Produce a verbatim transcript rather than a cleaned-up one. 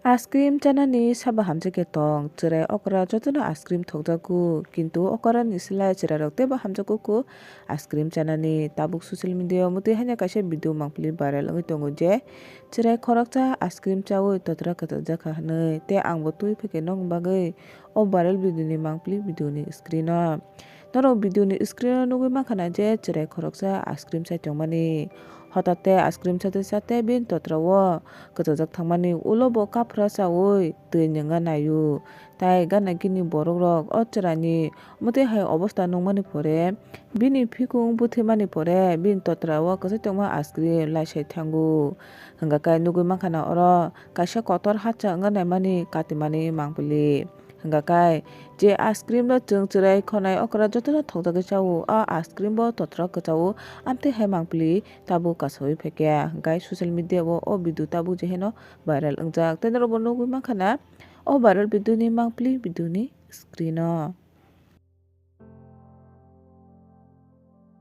Ice cream chanani sabo hamjakhe tong, chwrai okra jotono ice cream thokjago, kintu okrani slai chwrairok teibo hamjakgo kho ice cream chanani. Tabuk social media o mwtwi haino kaisa video mangpili viral wngwi tongo je chwrai khoroksa ice cream chaui totra kwchajak kha hwnwi, tei angbo twi phai khe nokni bagwi o viral video ni mangpili video ni screen o. Norok video ni screen o nugwi mankha na je chwrai khoroksa ice cream chai tongmani. Hotate ice cream chate chate bini totra o kwchajak thangmani, ulo bo kaphra chaui twi nwnga naio. Tai gana gini borok rok o chwrai ni mwtwi hai obostha nukmani pore, bini phikung bwthwimani pore bini totra o kwchai tongma ice cream laisai thango. Hwnkha khe nugwi mankha na oro kaisa kotor hatsa wngna naimani katimani mangpili. Hwnkha khe je ice cream no chwng chwrai khonai okra jotono thokjagwi chao, a ice cream bo totra kwchao, amtwi hai mangpili tabuk kasaui phaikha. Hwnkhe social media o o video tabuk je haino viral wngjak. Tei norok bo nugwi mankha na o viral video ni mangpili video ni screen o.